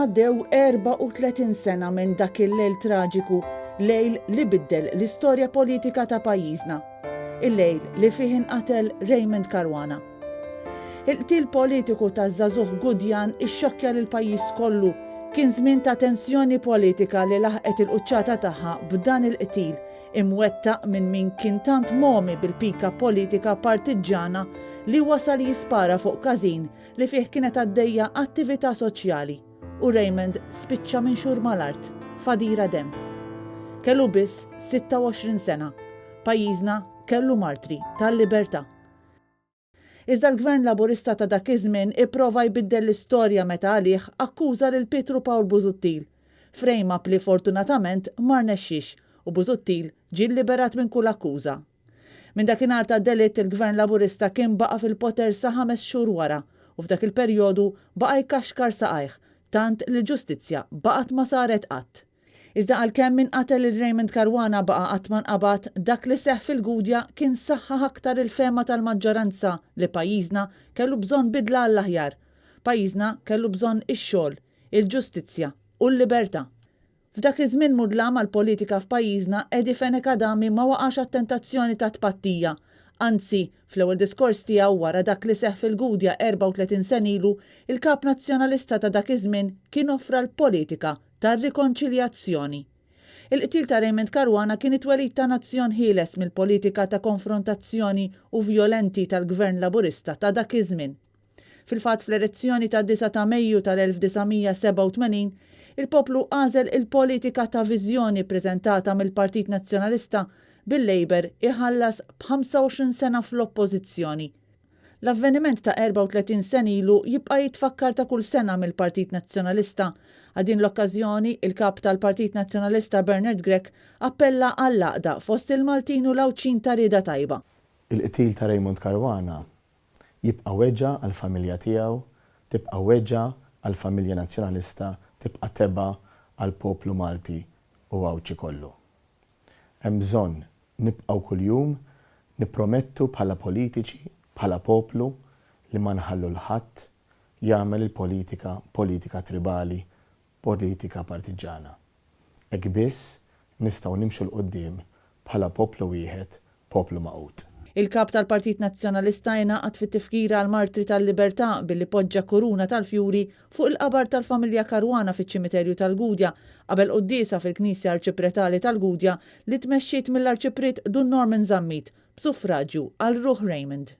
Għaddew 34 sena minn dak il-lejl traġiku, lejl li biddel l-istorja politika ta' pajjiżna. Il-lejl li fih inqatel Raymond Caruana. Il-qtil politiku taż-żagħżugħ Gudjan ixxokkja lill-pajjiż kollu. Kien żmien ta' tensjoni politika li laħqet il-quċċata tagħha b'dan il-qtil imwettaq minn min kien tant mogħmi bil-pika politika partiġġana li wasal jispara fuq każin li fih kienet għaddejja attività soċjali u Raymond spiċċa minxur mal-art, f'għadira demm. Kellu biss 26 sena. Pajjiżna kellu martri tal-libertà. Iżda l-Gvern Laburista ta' dak iż-żmien ipprova jbiddel l-istorja meta għalih akkuża lil Pietru Pawl Busuttil. Frame-up li fortunatament ma rnexxiex u Busuttil ġie lliberat minn kull akkuża. Minn dakinhar tad-delitt il-Gvern Laburista kien baqa' fil-poter sa ħames xhur wara u f'dak il-perjodu baqa' jkaxkar saqajh tant li l-ġustizzja baqgħet ma saret qatt. Iżda għalkemm min qatel lil Raymond Caruana baqa' qatt ma nqabad, dak li seħħ fil-Gudja kien saħħaħ aktar il-fehma tal-maġġoranza li pajjiżna kellu bżonn bidla għall-aħjar. Pajjiżna kellu bżonn ix-xogħol, il-ġustizzja u l-libertà. F'dak iż-żmien mudlam għall-politika f'pajjiżna, Eddie Fenech Adami ma waqax għat-tentazzjoni tat-tpattija. Anzi, fl-ewwel diskors tiegħu wara dak li seħħ fil-Gudja 34 sena ilu, il-Kap Nazzjonalista ta' dak iż-żmien kien offra l-politika tar-rikonċiljazzjoni. Il-qtil ta' Raymond Caruana kien it-twelid ta' nazzjon ħieles mill-politika ta' konfrontazzjoni u vjolenti tal-Gvern Laburista ta' dak iż-żmien. Fil-fatt fl-elezzjoni tad-disgħa ta' Mejju tal-1987, il-poplu għażel il-politika ta' viżjoni ppreżentata mill-Partit Nazzjonalista bil-Labour iħallas b'25 sena fl-Oppożizzjoni. L-avveniment ta' 34 sen ilu jibqa' jitfakkar ta' kull sena mill-Partit Nazzjonalista. Għal din l-okkażjoni, il-Kap tal-Partit Nazzjonalista Bernard Grech appella għall-għaqda fost il-Maltin u l-Għawdxin ta' rieda tajba. Il-qtil ta' Raymond Caruana jibqa' weġgħa għall-familja tiegħu, tibqa' weġgħa għall-familja Nazzjonalista, tibqa' tebgħa għall-poplu Malti u Għawdxi kollu. Hemm bżonn nibqgħu kuljum nippromettu bħala politiċi, bħala poplu li ma nħallu 'l ħadd jagħmel il-politika politika tribali, politika partiġġana. Hekk biss nistgħu nimxu 'l quddiem bħala poplu wieħed, poplu magħqud. Il-Kap tal-Partit Nazzjonalista ingħaqad fit-tifkira għall-martri tal-libertà billi poġġa kuruna tal-fjuri fuq il-qabar tal-familja Caruana fiċ-Ċimiterju tal-Gudja qabel quddiesa fil-Knisja Arċipretali tal-Gudja li tmexxiet mill-Arċipriet Dun Norman Zammit b'suffraġju għal ruħ Raymond.